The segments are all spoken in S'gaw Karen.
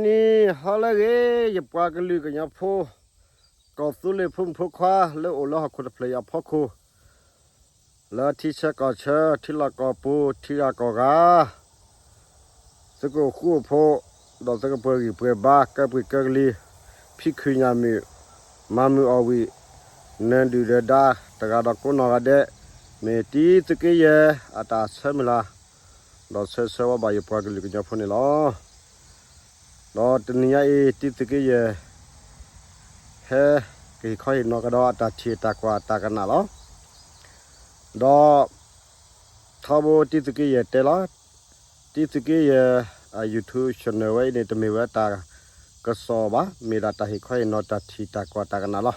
နံၤဟါလၢအဂ့ၤ ယပှၤကလုာ်ကညီဖိ ကီၢ်သူလ့ၤဖိမုၣ်ဖိခွါ လၢအိၣ်လၢဟီၣ်ခိၣ်တဖျၢၣ်အံၤအဖီခိၣ်, လၢထံဆၢကီၢ်ဆၢ ထံလီၢ်ကီၢ်ပူၤ ထံဂၤကီၢ်ဂၤ, သုကအိၣ်ဃူအိၣ်ဖိး, ဒီးသုကပှဲၤဂံၢ်ပှဲၤဘါ ကဲပှ့ၤကဲကလံၤ, ဖံးခုညၣ်မုာ်, မၤမုာ်အီၣ်ဝံၣ်, နၢၤဒုၣ်နၢၤဒါ တဂၤဒီးကိးနီၢ်ဂၤဒဲး, မ့ၢ်တံသုးက့ယဲၢ် အတၢ်ဆၢမုၢ်လၢ်, ဒီးဆၢဆၢဝဲဘၣ်ယပှၤကလုာ်ကညီဖိန့ၣ်လီၤ. ဒီးတနံၤညါအံၤ တံသုးက့ယဲၢ် ဟဲကဟ့ၣ်ခီဟ့ၣ်နီၤကဒီးအတၢ်ထံၣ်အတၢ်ကွၢ်အတၢ်ကနၣ်လီၤ. ဒီး ထီဘိတံသုးက့ယဲၢ်တဲလီၤ. တံသုးက့ယဲၢ် အ YouTube channel ဝဲအံၤန့ၣ် တမ့ၢ်ဝဲတၢ်ကစီၣ်ဘၣ်, မ့ၢ်ဒၣ်တၢ်ဟ့ၣ်ခီဟ့ၣ်နီၤတၢ်ထံၣ်တၢ်ကွၢ်တၢ်ကနၣ်လီၤ.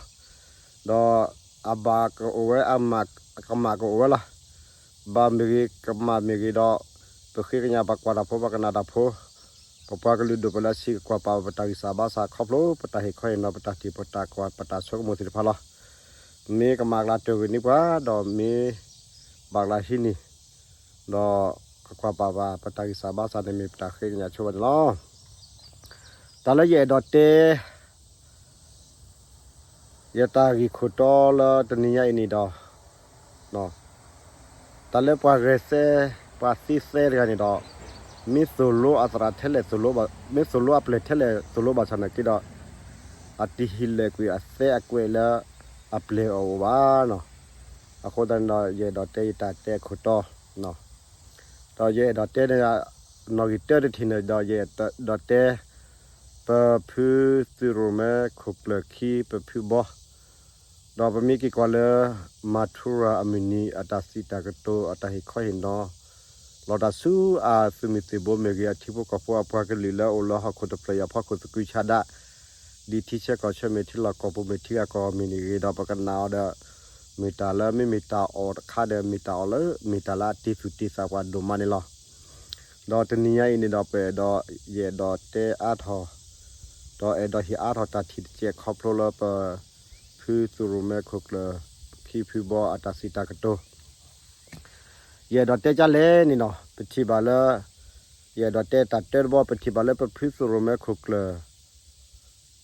ဒီးအဘၣ်ကအိၣ်ဝဲ အမၣ်ကမၣ်ကအိၣ်ဝဲလီၤ. ဘၣ်မ့ၢ်ဂ့ၤ ကမၣ်မ့ၢ်ဂ့ၤဒီး ပဃ့ကညးပကွၢ်တၢ်ဖိ ပကနၣ်တၢ်ဖိ, ပပှၤကလုာ်ဒိၣ်ပလၢဆံးကကွၢ်ပာ်ပတၢ်ဂံၢ်စၢ်ဘါစၢ်ခီဖျိ ပတၢ်ဟ့ၣ်ခီဟ့ၣ်နီၤ ပတၢ်ထံၣ်ပတၢ်ကွၢ် ပတၢ်ဆိကမိၣ်သ့ၣ်တဖၣ်လီၤ. မ့ၢ်ကမၣ်ကလၤတၢၢ်ဂ့ၤန့ၢ်ပှၤ ဒီးမ့ၢ်ဘၣ်ကလၤဟံးန့ၢ် ဒီးကကွၢ်ပာ်ဘၣ်ပတၢ်ဂံၢ်စၢ်ဘါစၢ်န့ၣ် မ့ၢ်ပတၢ်ဃ့ကညးဆိဘၣ်န့ၣ်လီၤ. တၢ်လၢယအဲၣ်ဒိးတဲ ယတၢ်ဂ့ၢ်ခိၣ်တီလၢတနံၤညါအံၤန့ၣ်ဒီး တၢ်လၢပှၤဂဲၤသဲ ပှၤသ့သဲတဂၤန့ၣ်ဒီး မ့ၢ်သိၣ်လိအသရၣ်ထဲလဲၣ် မ့ၢ်သိၣ်လိအပျဲၢ်ထဲလဲၣ် သိၣ်လိဘၣ်ဆၣ်နာ်က့ဒီး အတဟံးလဲၤကွံာ်အသဲအကွဲးလၢအပျဲၢ်အအိၣ်ဘၣ်နီၤ. အဃိသတးန့ၣ်ဒီး ယအဲၣ်ဒိးတဲယတၢ်တဲအခိၣ်တီ ဒီးယအဲၣ်ဒိးတဲန့ၣ် နီၣ်ဂံၢ်တၢတထံၣ်န့ၣ်ဒီး ယအဲၣ်ဒိးတဲ ပဖုသုးရိၣ်မဲခိၣ်ကျၢၢ်ခံ ပဖုဘီ ဒီးပမ့ၢ်က့ၤကွၢ်လၢ မၤထူရၤအမုၢ်နံၤ အတၢ်စံးတၢ်ကတိၤ အတၢ်ဟ့ၣ်ခီဟ့ၣ်နီၤ လီၤတၢ်ဆူအသုးမုၢ်သံၣ်ဘိမ့ၢ်ဂ့ၤ အထံဖိကီၢ်ဖိ အပှၤကလုာ်လၢအိၣ်လၢဟီၣ်ခိၣ်တဖျၢၣ်အံၤအဖီခိၣ်သကုၤဆးဒး ဒ်ထံဆၢကီၢ်ဆၢမ့ၢ် ထံလီၢ်ကီၢ်ပူၤမ့ၢ် ထံဂၤကီၢ်ဂၤမ့ၢ်န့ၣ်ဂ့ၤဒီး ပကနၣ်အီၤဒီး မ့ၢ်တၢ်လၢမ့မ့ၢ်တၢ်အီၣ်တခါဒီး မ့ၢ်တၢ်အီၣ်လၢ မ့ၢ်တၢ်လၢအတ့သူၣ်တ့သးပှၤဒိၣ်မးန့ၣ်လီၤ. ဒီးတနံၤညါအံၤန့ၣ်ဒီး ပအဲၣ်ဒိး ယအဲၣ်ဒိးတဲအါထီၣ် ဒီးအဲၣ်ဒိးဟ့ၣ်အါထီၣ်တၢ်ထံၣ်တစဲးခီဖျိလၢပ ဖုသုးရိၣ်မဲခိၣ်ကျၢၢ် ခံဖုဘီအတၢ်စံးတၢ်ကတိၤ ယအဲၣ်ဒိးတဲကၢ်လဲၣ်န့ၣ်နီၤ ပထံၣ်ဘၣ်လၢ ယအဲၣ်ဒိးတဲတၢ်တၢတဘီ ပထံၣ်ဘၣ်လၢပဖုသုးရိၣ်မဲခိၣ်ကျၢၢ်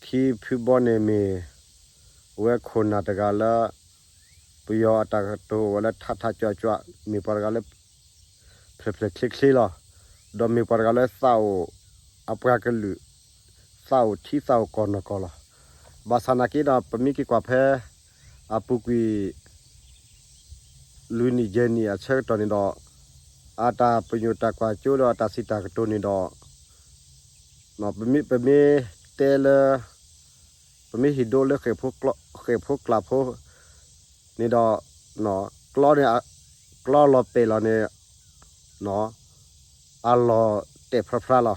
ခံဖုဘီန့ၣ်မ့ၢ် အဝဲခိၣ်နၢ်တဂၤလၢ ပယီၤအတၢ်ကတိၤဝဲလၢထးထးကၠီကၠီ မ့ၢ်ပှၤတဂၤလၢ ဖျဲၣ်ဖျဲၣ်ချ့ချ့လီၤ. ဒီးမ့ၢ်ပှၤတဂၤလၢသးအိၣ် အပှၤကလုာ် သးအိၣ်ထံသးအိၣ်ကီၢ်နီၢ်ကီၢ်လီၤ. ဘၣ်ဆၣ်နာ်က့ဒီး ပမ့ၢ်က့ၤကွၢ်ဖဲ အပူၤကွံာ် လွံၢ်နံၣ်ယဲၢ်နံၣ်အဆၢကတီၢ်န့ၣ်ဒီး အတၢ်ပညိၣ်တၢ်ကွၢ်ကၠိဒီးအတၢ်စံးတၢ်ကတိၤန့ၣ်ဒီး ပမ့ၢ် ပမ့ၢ်တဲလၢ ပမ့ၢ်ဟံၣ်ဒိလၢ ဃဲၣ်ဖိကျးဖိန့ၣ်ဒီး ကျီန့ၣ် ကျီလီၤပဲာ်လီၤန့ၣ် အလီၢ်တဲာ်ဖျါဖျါလီၤ.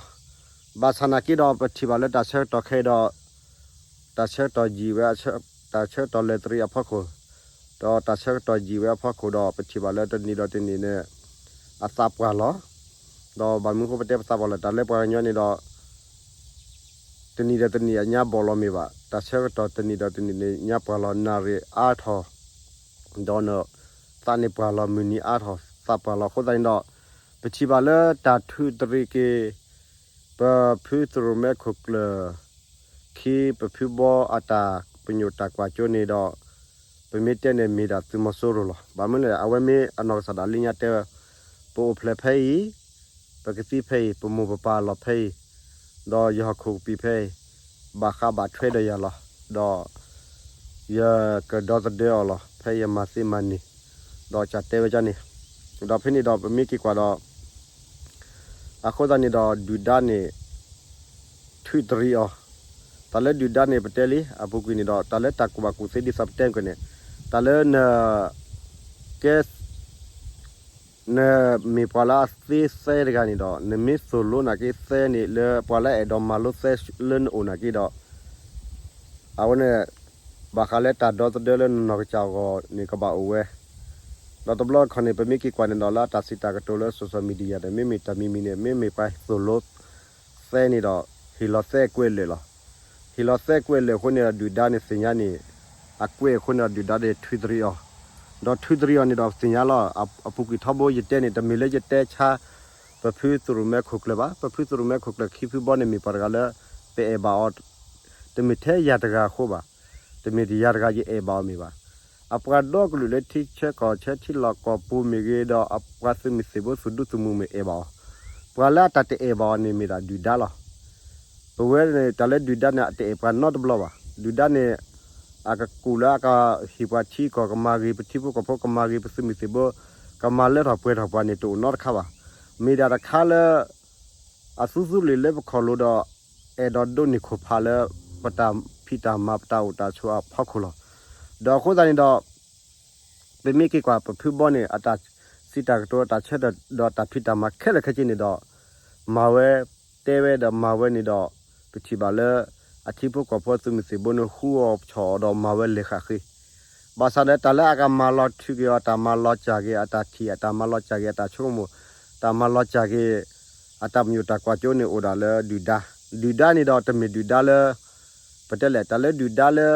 ဘၣ်ဆၣ်နာ်က့ဒီး ပထံၣ်ဘၣ်လၢတၢ်ဆၢကတီၢ်ခဲအံၤဒီး တၢ်ဆၢကတီၢ်ယံာ်ဝဲ တၢ်ဆၢကတီၢ်လဲၤတရံးအဖီခိၣ်, ဒီးတၢ်ဆၢကတီၢ်ယံာ်ဝဲအဖီခိၣ်ဒီး ပထံၣ်ဘၣ်လၢတနံၤဒီးတနံၤန့ၣ် အသးပှၢ်လီၤ. ဒီးဘၣ်မနုၤဃိပတဲပသးပှၢ်လဲၣ် တၢ်လၢပှၤကညီန့ၣ်ဒီး တနံၤဒီးတနံၤအညါဘီၣ်လီၤမ့ၢ်ဘၣ်, တၢ်ဆၢကတီၢ်တနံၤဒီးတနံၤန့ၣ် ညါပှၢ်လီၤ နၣ်ရံၣ်အါထီၣ်, ဒီးနသးန့ၣ်ပှၢ်လီၤ မုၢ်နံၤအါထီၣ် သးပှၢ်လီၤ. အဃိသတးန့ၣ်ဒီး ပထံၣ်ဘၣ်လၢတၢ်ထုးတရံးက့ၤ ပဖုသုးရိၣ်မဲခိၣ်ကျၢၢ် ခံ ပဖုဘီအတၢ်ပညိၣ်တၢ်ကွၢ်ကၠိန့ၣ်ဒီး ပမ့ၢ်တဲန့ၣ်မ့ၢ်ဒၣ်သုးမီၤစိရိၤလီၤ. ဘၣ်မနုၤလဲၣ် အဝဲမ့ၢ်အနီၢ်ကစၢ်ဒၣ်လၢညါတဲဝဲ ပအိၣ်ဖျဲၣ်ဖဲအံၤ, ပကသံဖဲအံၤ, ပမိၢ်ပပၢ်လီၤဖဲအံၤ, ဒီးယဟီၣ်ခိၣ်ကပံာ်ဖဲအံၤ, ဘၣ်ဃးဘၣ်ထွဲဒီးယၤလီၤ. ဒီး ယကဒီသဒၢအီၤလီၤ ဖဲယမၤသ့မၤန့ၢ်, ဒီးကတဲဝဲဒ်န့ၣ်, ဒီးဖဲန့ၣ်ဒီးပမ့ၢ်က့ၤကွၢ်ဒီး အဃိသတးန့ၣ်ဒီး ဒုၣ်ဒါန့ၣ် ထုးတရံးအီၤ, တၢ်လၢဒုၣ်ဒါန့ၣ် ပတဲလံ အပူၤကွံာ်န့ၣ်ဒီး တၢ်လၢတၢ်ကူၣ်ဘၣ်ကူၣ်သ့ဒ်သိးပတဲကွံာ်န့ၣ်, တၢ်လၢန ကဲ နမ့ၢ်ပှၤလၢအသ့သဲတဂၤန့ၣ်ဒီး နမ့ၢ်သိၣ်လိနာ်က့သဲန့ၣ် လၢပှၤလၢအဲၣ်ဒိးမၤလိသဲလၢနအိၣ်နာ်က့ဒီး အဝဲန့ၣ် ဘၣ်ဃးလၢတၢ်ဒီသဒၢလၢနနီၢ်ကစၢ်အဂီၢ်န့ၣ် ကဘၣ်အိၣ်ဝဲ, ဒီးတဘျီတခီၣ်န့ၣ် ပမ့ၢ်က့ၤကွၢ်န့ၣ်ဒီး လၢအတၢ်စံးတၢ်ကတိၤလၢ social media န့ၣ် မ့မ့ၢ်တၢ်မံၤမံၤန့ၣ် မ့မ့ၢ်ပှၤသိၣ်လိသဲန့ၣ်ဒီး ဟ့ၣ်လီၤသဲအကွဲးလၢာ်လီၤ. ဟ့ၣ်လီၤသဲကွဲးလၢာ်အဃိန့ၣ်ဒီး ဒုၣ်ဒါန့ၣ်သ့ၣ်ညါန့ၣ် အကွဲးအဃိန့ၣ်ဒီး ဒုၣ်ဒါန့ၣ်ထုးတရံးအီၤ, ဒီးထုးတရံးအီၤန့ၣ်ဒီးသ့ၣ်ညါလီၤ. အပူၤကွံာ်ထီဘိယတဲန့ၣ် တမ့ၢ်လၢယတဲဆါ ပဖုသရူးမဲခိၣ်ကျၢၢ်ဘၣ်. ပဖုသရူးမဲခိၣ်ကျၢၢ်ခံဖုဘီန့ၣ်မ့ၢ်ပှၤတဂၤလၢ ပအဲၣ်ဘၣ်အီၤ တမ့ၢ်ထဲယၤတဂၤအဃိဘၣ်, တမ့ၢ်ယၤတဂၤယအဲၣ်ဘၣ်အီၤမ့ၢ်ဘၣ်. အပှၤဒီကလုာ်လၢထံဆၢကီၢ်ဆၢထံလီၢ်ကီၢ်ပူၤမ့ၢ်ဂ့ၤဒီး အပှၤသုးမုၢ်သံၣ်ဘိသူၣ်ဒူသးမုာ်မ့ၢ်အဲၣ်ဘၣ်အီၤ, ပှၤလၢအတၢ်တအဲၣ်ဘၣ်အီၤန့ၣ်မ့ၢ်ဒၣ်ဒုၣ်ဒါလီၤ. ပဝဲန့ၣ် တၢ်လၢဒုၣ်ဒါန့ၣ် အတအဲၣ်ပှၤနီတဘျီဘၣ်. ဒုၣ်ဒါန့ၣ် အကကူၣ်လၢအကဟ့ၣ်ပှၤထံကီၢ် ကမၤဂ့ၤပထံဖိကီၢ်ဖိ ကမၤဂ့ၤပသုးမုၢ်သံၣ်ဘိ ကမၤလၢထီၣ်ပှဲၤထီၣ်ပှၤန့ၣ် တအိၣ်နီတခါဘၣ်. မ့ၢ်ဒၣ်တခါလၢ အသူသူလ့ၤလၢပခီၣ်လိၤဒီး အဲၣ်ဒိးဒိးန့ၢ်ခိၣ်ဖးလၢ ပတၢ်ဖံးတၢ်မၤ ပတၢ်အိၣ်တၢ်ဆိးအဖီခိၣ်လီၤ. ဒီးအဃိသတးန့ၣ်ဒီး ပမ့ၢ်က့ၤကွၢ်ပဖုဘီန့ၣ် အတၢ်စံးတၢ်ကတိၤ အတၢ်ဆၢထၢၣ်ဒီးတၢ်ဖံးတၢ်မၤခဲလၢာ်ခဲဆ့န့ၣ်ဒီး မၤဝဲ တဲဝဲဒီးမၤဝဲန့ၣ်ဒီး ပထံၣ်ဘၣ်လၢ အထံဖိကီၢ်ဖိသုးမုၢ်သံၣ်ဘိန့ၣ် ဃူအီၣ်ဆီၣ်အီၣ်ဒီးမၤဝဲလဲၤဃာ်ဃ့ ဘၣ်ဆၣ်ဒီးတၢ်လၢအကမၤလီၤထုးက့ၤအီၤ တၢ်မၤလီၤစၢ်က့ၤအတၢ်ထံၣ် အတၢ်မၤလီၤစၢ်က့ၤအတၢ်ဆိကမိၣ် တၢ်မၤလီၤစၢ်က့ၤ အတၢ်ပညိၣ်တၢ်ကွၢ်စိန့ၣ်အိၣ်ဒၣ်လၢဒုၣ်ဒါ, ဒုၣ်ဒါန့ၣ်ဒီးတမ့ၢ်ဒုၣ်ဒါလၢ ပတဲလဲၣ် တၢ်လၢဒုၣ်ဒါလၢ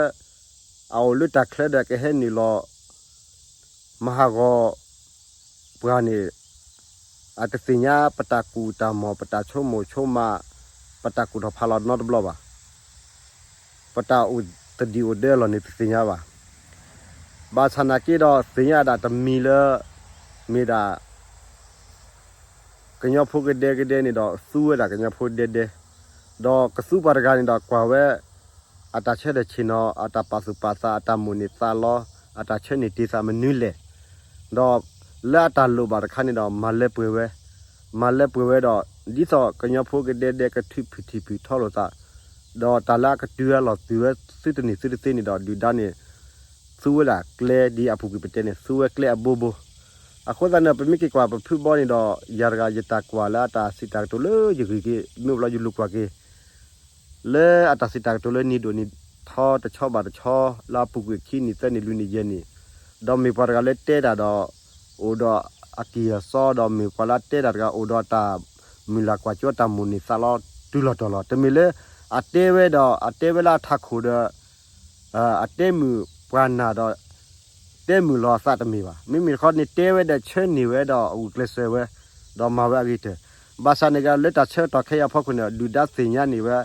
အအိၣ်လၢတၢ်ချၢဒီးကဟဲနုာ်လီၤ မၤဟးဂီၤ ပှၤန့ၣ် အတသ့ၣ်ညါပတၢ်ကူၣ်တၢ်မီၢ် ပတၢ်ဆိကမိၣ်ဆိကမး ပတၢ်ကူၣ်ထီၣ်ဖးလီၤနီတဘျီဘၣ်. ပတၢ်အိၣ်သဒံးအိၣ်ဒဲလီၤန့ၣ် တသ့ၣ်ညါဘၣ်. ဘၣ်ဆၣ်နာ်က့ဒီးသ့ၣ်ညါဒၣ်တမံၤလၢ မ့ၢ်ဒၣ် ကညီဖိကဒဲကဒဲန့ၣ်ဒီး သူဝဲဒၣ်ကညီဖိကဒဲဒဲ, ဒီးကသူပှၤတဂၤန့ၣ်ဒီး ကွၢ်ဝဲ အတၢ်ဆၢထၢၣ်ဆ့ၣ်နီၤ အတၢ်ပာ်သူၣ်ပာ်သး အတၢ်မိၣ်န့ၢ်သးလီ အတၢ်ဆၢန့ၢ်တ့ၢ်သးမနုၤလဲၣ်, ဒီးလၢအတၢ်လိၣ်ဘၣ်တခါန့ၣ်ဒီး မၤလၢပှဲၤဝဲ, မၤလၢပှဲၤဝဲဒီး ဒ်သိးကညီဖိကဒဲဒဲကထုးဖုၣ်ထံၣ်ဖုၣ်ထီလိာ်သး, ဒီးတၢ်လၢအကတုၤအလီၢ်တုၤဝဲသုတနံၤသုတသ့န့ၣ်ဒီး ဒုၣ်ဒါန့ၣ် သူဝဲဒၣ်ကျဲဒ်အပူၤကွံာ်ပတဲန့ၣ် သူဝဲကျဲအဘိဘိ. အဃိသတးန့ၣ် ပမ့ၢ်က့ၤကွၢ်ပဖုဘီန့ၣ်ဒီး ယၤတဂၤယတၢ်ကွၢ်လၢအတၢ်စံးတၢ်ကတိၤလၢယဂ့ၢ်က့ၤ မ့ၢ်ဘျီယလူၤကွၢ်က့ၤ လၢအတၢ်စံးတၢ်ကတိၤလၢနံၤဒိၣ်နံၤထီတဆီဘၣ်တဆီ လၢအပူၤကွံာ်ခံနံၣ်သၢနံၣ်လွံၢ်နံၣ်ယဲၢ်နံၣ်, ဒီးမ့ၢ်ပှၤတဂၤလၢတဲတၢ်ဒီး အိၣ်ဒီးအကံၢ်အစီဒီး မ့ၢ်ပှၤလၢအတဲတၢ်တဂၤ အိၣ်ဒီးတၢ်မုၢ်လၢ်ကွၢ်စိတၢ်မိၣ်န့ၢ်သးလီတုၤလီၤတီၤလီၤ. တမ့ၢ်လၢ အတဲဝဲဒီး အတဲဝဲလၢအထးခိၣ်ဒီး အတဲမုာ်ပှၤနာ်ဒီး တဲမုာ်လီၤအသးတမ့ၢ်ဘၣ်. မ့မ့ၢ်တခီန့ၣ် တဲဝဲဒီးဆၢန့ၢ်ဝဲဒီးအဂုာ်ကျဲးစၢးဝဲ ဒီးမၤဝဲအဂ့ၤတၢၢ်. ဘၣ်ဆၣ်န့ၣ်ဂ့ၤ လၢတၢ်ဆၢကတီၢ်ခဲအံၤအဖီခိၣ်န့ၣ် ဒုၣ်ဒါသ့ၣ်ညါန့ၢ်ဝဲ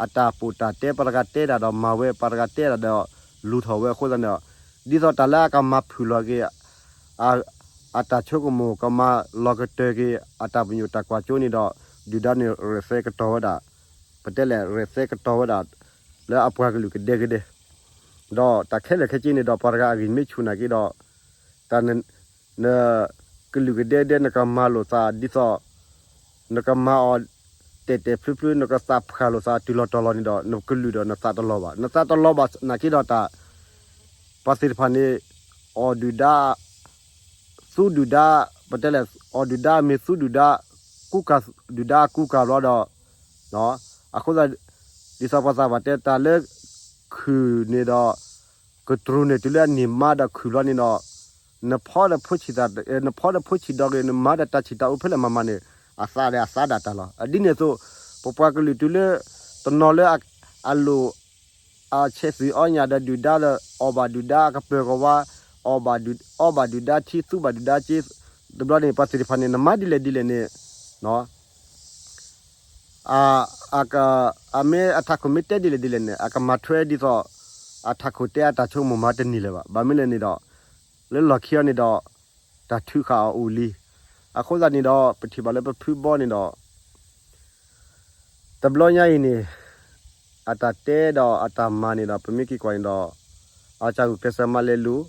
အတၢ်ပီးတၢ်တဲ ပှၤတဂၤတဲတၢ်ဒီးမၤဝဲ ပှၤတဂၤတဲတၢ်ဒီးလူၤထီၣ်ဝဲအဃိသတးန့ၣ် ဒ်သိးတၢ်လၢအကမၤဖုၣ်လီၤက့ၤ အတၢ်ဆိကမိၣ် ကမၤလီၤကတၢၢ်က့ၤ အတၢ်ပညိၣ်တၢ်ကွၢ်စိန့ၣ်ဒီး ဒုၣ်ဒါန့ၣ်ရဲၣ်သဲကတီၤဝဲဒၣ် ပတဲလဲၣ် ရဲၣ်သဲကတီၤဝဲဒၣ် လၢအပှၤကလုာ်ကဒဲကဒဲ ဒီးတၢ်ခဲလၢာ်ခဲဆ့န့ၣ်ဒီး ပှၤတဂၤအဂံၢ်မ့ၢ်ဆူၣ်နာ်က့ဒီး တၢ် န ကလုာ်ကဒဲဒဲ နကမၤလိာ်သးဒ်သိး နကမၤအီၤ တဲာ်တဲာ်ဖျုဖျု နကသးဖှၢ်လိာ်သးတုၤလီၤတီၤလီၤန့ၣ်ဒီး နကလုာ်ဒီးနသးတလီၤဘၣ်. နသးတလီၤဘၣ်နာ်က့ဒီးတၢ် ပှၤသ့ၣ်တဖၣ်န့ၣ် အီၣ်ဒုၣ်ဒါ သူဒုၣ်ဒါ ပတဲလဲၣ် အီၣ်ဒုၣ်ဒါမ့ၢ်သူဒုၣ်ဒါ ကူကၤဒုၣ်ဒါကူကၤဘျီဒီး အဃိသတး ဒ်သိးပှၤသးပှၢ်တဲတၢ်လၢ ခုၣ်န့ၣ်ဒီး ကတြူၢ်န့ၣ်တုၤလၢအနံၣ်မါဒီးခုၣ်ဘျီန့ၣ်ဒီး နဖီဒီးဖိဆံးသး နဖီဒီးဖိဆံးဒီဂ့ၤ နမၤဒီးတၢ်ဆံးတၢ်အိၣ်ဖဲလဲၣ်မၤမၤန့ၣ် အသးဒီးအသးဒၣ်တၢ်လီၤ. ဒ်န့ၣ်အသိး ပပှၤကလုာ်တုၤလၢ တနီၤလၢအလိၣ် အဆဲးသွံၣ်အီညၣ်ဒီးဒုၣ်ဒါဒီး အီၣ်ဘၣ်ဒုၣ်ဒါအကပၢၤကဝါ အီၣ်ဘၣ်ဒုၣ်ဒါထံ သူဘၣ်ဒုၣ်ဒါက့ တဘျီန့ၣ် ပှၤသ့ၣ်တဖၣ်န့ၣ် နမၤဒ်လဲၣ်ဒ်လဲၣ်န့ၣ် အ အ အမ့ၢ်အထးခိၣ်မ့ၢ်တဲဒ်လဲၣ်ဒ်လဲၣ်န့ၣ် အကမၤထွဲဒ်သိး အထးခိၣ်တဲအတၢ်ဆိကမိၣ်မၤတန့ၢ်လၢၤဘၣ်. ဘၣ်မနုၤလဲၣ်န့ၣ်ဒီး လၢလီၢ်ခံအီၤန့ၣ်ဒီး တၢ်ထုးဃာ်အီၤအိၣ်လံ. အဃိသတးန့ၣ်ဒီး ပထံၣ်ဘၣ်လၢပဖုဘီန့ၣ်ဒီး တဘျီညါအံၤန့ၣ် အတၢ်တဲဒီးအတၢ်မၤန့ၣ်ဒီး ပမ့ၢ်က့ၤကွၢ်န့ၣ်ဒီး အတၢ်ဂုာ်ကျဲးစၢးမၤလဲၤလိၤ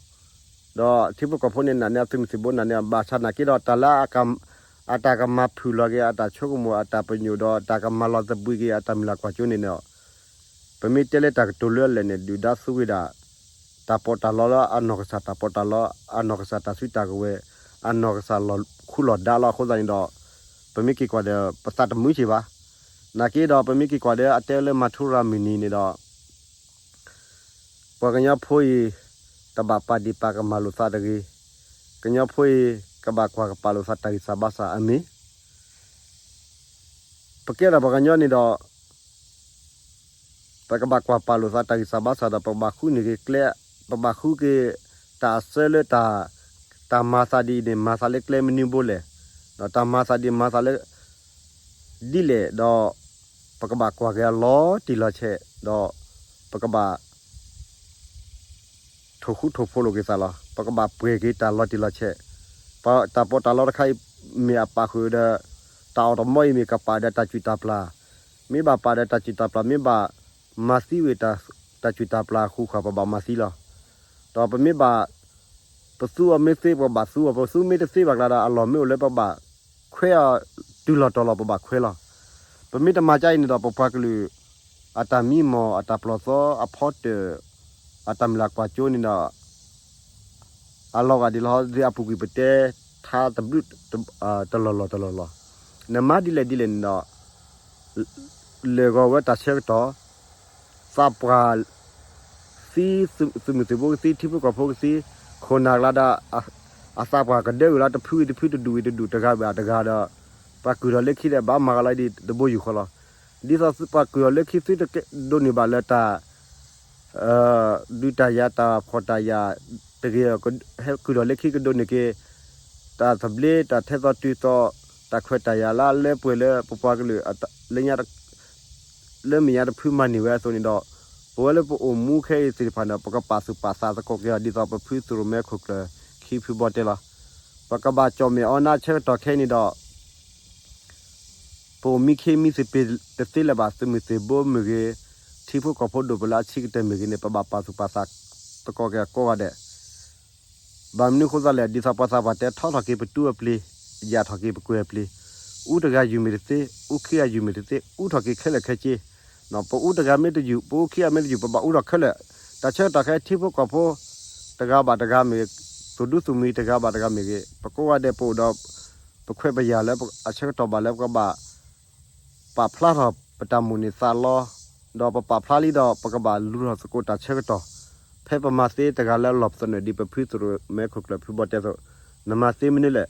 ဒီးထံဖိကီၢ်ဖိန့ၣ်နာ်န့ၢ်အသုးမုၢ်သံၣ်ဘိနာ်န့ၢ်အဘၣ်ဆၣ်နာ်က့ဒီး တၢ်လၢ အတၢ်ကမၤဖုၣ်လီၤက့ၤ အတၢ်ဆိကမိၣ် အတၢ်ပညိၣ်ဒီး တၢ်ကမၤလီၤသဘှံးက့ၤ အတၢ်မုၢ်လၢ်ကွၢ်စိန့ၣ်ဒီး ပမ့ၢ်တဲလၢတၢ်ကတိၤလၢအလဲၣ်န့ၣ် ဒုၣ်ဒါသူဝဲဒၣ် တၢ်ပီးတၢ်လီလၢအနီၢ်ကစၢ်တၢ်ပီးတၢ်လီ အနီၢ်ကစၢ်တၢ်စုတၢ်ကဝဲၤ အနီၢ်ကစၢ်လီၢ်ခူလီၢ်ဒါလီၤ. အဃိသတးန့ၣ်ဒီး ပမ့ၢ်က့ၤကွၢ်ဒီး ပသးတမုာ်က့ၤဘၣ်. နာ်က့ဒီး ပမ့ၢ်က့ၤကွၢ်ဒီး အတဲလၢမၤထူရၤမုၢ်နံၤန့ၣ်ဒီး ပှၤကညီဖိအံၤ တဘၣ်ပာ်ဒ့ၣ်ပာ်ကမၣ်လိာ်သးတဂ့ၤ. ကညီဖိအံၤ ကဘၣ်ကွၢ်ကပာ်လိာ်သးတၢ်ဂံၢ်စၢ်ဘါစၢ်အမ့ၢ် ပကဲထီၣ်ပှၤကညီန့ၣ်ဒီး ပကဘၣ်ကွၢ်ပာ်လိာ်သးတၢ်ဂံၢ်စၢ်ဘါစၢ်ဒီး ပကဘၣ်ဃုန့ၢ်က့ၤကျဲ ပဘၣ်ဃုက့ၤတၢ်အစၢလၢတၢ် တၢ်မၤသးဒ်အံၤန့ၣ် မၤသးလၢကျဲမနုၤဘိလဲၣ်. ဒီးတၢ်မၤသးဒ်မၤသးလၢ ဒ်လဲၣ်ဒီး ပကဘၣ်ကွၢ်က့ၤအလီၤတံၢ်လီၤဆဲး ဒီးပကဘၣ် ထိၣ်ဃူထိၣ်ဖိးလိာ်က့ၤသးလီၤ. ပကဘၣ်ပှဲၤက့ၤတၢ်လီၤတံၢ်လီၤဆဲး, တၢ်ပီးတၢ်လီတခါအံၤ မ့ၢ်အပာ်ဃုာ်ဒီး တၢ်အီၣ်တမီအံၤမ့ၢ်ကပာ်ဒီးတၢ်စူၣ်တၢ်ပျၢ်, မ့ၢ်ဘၣ်ပာ်ဒီးတၢ်စူၣ်တၢ်ပျၢ် မ့ၢ်ဘၣ်မၤသံဝဲ တၢ်စူၣ်တၢ်ပျၢ်အဃုာ်ဃုာ် ပဘၣ်မၤသံလီၤ. ဒီးပမ့ၢ်ဘၣ် ပသူအီၤမ့ၢ်သ့ ပကဘၣ်သူအီၤ, ပသူမ့ၢ်တသ့ဘၣ်ကျါဒီး အလီၢ်မ့ၢ်အိၣ်လၢပဘၣ်ခွဲးအီၤတုၤလီၤတီၤလီၤ ပဘၣ်ခွဲးလီၤ. ပမ့ၢ်တမၤကါအံၤန့ၣ်ဒီး ပပှၤကလုာ် အတၢ်မံမီၢ် အတၢ်ပျီၢ်သီ အဖီတၢၣ် အတၢ်မုၢ်လၢ်ကွၢ်စိန့ၣ်ဒီး အလီၤဂာ်ဒ်လီၤ ဒ်အပူၤကွံာ်ပတဲ ထါတဘျုး တလီၢ်လီၢ်တလီၢ်လီၢ်, နမၤဒ်လဲၣ်ဒ်လဲၣ်န့ၣ်ဒီး လဲၤဂီၤဝဲတၢ်ဆၢကတီၢ် သးပှၢ်သံ, သုးမုၢ်သံၣ်ဘိကသံ, ထံဖိကီၢ်ဖိကသံ, ခိၣ်နၢ်ကျါဒီး အသးပှၢ်ကဒၢဝံၤလီၤ တဖုဝံၤတဖု တဒူၣ်ဝံၤတဒူၣ် တဂၤဘၣ်တဂၤဒီး ပှၤကုၢ်ထီၣ်လၢခံဒီး ဘၣ်မၤဂၤလီၤဒ်တဘိယူၢ်ဃီလီၤ. ဒ်သိးပှၤကုၢ်ထီၣ်လၢခံ သုတကဒိးန့ၢ်ဘၣ်လၢတၢ် ဒုးတၢ်ယၤ တၢ်ဖှီၣ်တၢ်ယာ်တဂ့ၤ, ဟဲကုၢ်ထီၣ်လၢခံကဒိးန့ၢ်က့ၤ တၢ်သဘျ့ တၢ်ထဲသိးတုၤသိး တၢ်ခွဲးတၢ်ယာ်လၢအလၢပှဲၤလၢပပှၤကလုာ် လၢညါတဖုမၤန့ၢ်ဝဲအသိးန့ၣ်ဒီး ပဝဲလၢပအိၣ်မူခဲအံၤသ့ၣ်တဖၣ်န့ၣ် ပကပာ်သူၣ်ပာ်သးသကိးက့ၤအီၤ ဒ်သိးပဖုသုးရိၣ်မဲခိၣ်ကျၢၢ်ခံဖုဘီတဲလီၤ. ပကဘၣ်ကၠီၣ်မဲာ်အီနါဆၢကတီၢ်ခဲအံၤန့ၣ်ဒီး ပအိၣ်မံခ့မံသပ့ၤတသ့လၢၤဘၣ် သုးမုၢ်သံၣ်ဘိမ့ၢ်ဂ့ၤ, ထံဖိကီၢ်ဖိဒိၣ်ပလၢအဆံးကတၢၢ်မ့ၢ်ဂ့ၤန့ၣ် ပဘၣ်ပာ်သူၣ်ပာ်သးသကိးက့ၤအကိးဂၤဒဲး ဘၣ်မနုၤအဃိသတးလဲၣ် ဒ်သိးပှၤသးပှၢ်တဲ ထီထီၣ်က့ၤပတူၢ်အပျ့ၤ, ယၢ်ထီၣ်က့ၤပကွဲၤအပျ့ၤ, အူတဂၤယူၢ်မ့ၢ်တသ့, အူခံဂၤယူၢ်မ့ၢ်တသ့, အူထီၣ်က့ၤခဲလၢာ်ခဲဆ့, ပအူတဂၤမ့ၢ်တယူၢ် ပအူခံဂၤမ့ၢ်တယူၢ် ပဘၣ်အူထီၣ်ခဲလၢာ်, တၢ်ဆၢကတီၢ်ခဲအံၤ ထံဖိကီၢ်ဖိ တဂၤဘၣ်တဂၤမ့ၢ်ဂ့ၤ, သူၣ်ဒူသးမုာ်တဂၤဘၣ်တဂၤမ့ၢ်ဂ့ၤ, ပကိးဂၤဒဲးပအိၣ်ဒီး ပခွဲးပယာ်လၢအဆၢကတီၢ်ဘၣ်လၢပကဘၣ် ပာ်ဖျါထီၣ်ပတၢ်မိၣ်န့ၢ်သးလီ, ဒီးပပာ်ဖျါလံဒီး ပကဘၣ်လူၤထီၣ်သကိးတၢ်ဆၢကတီၢ်, ဖဲပမၤသ့တဂၤလၢအလီၢ်ပသနၢၣ်ဒ်ပဖုသုးရိၣ်မဲခိၣ်ကျၢၢ်ဖုဘီတဲအသိး, နမၤသ့မနုၤလဲၣ်,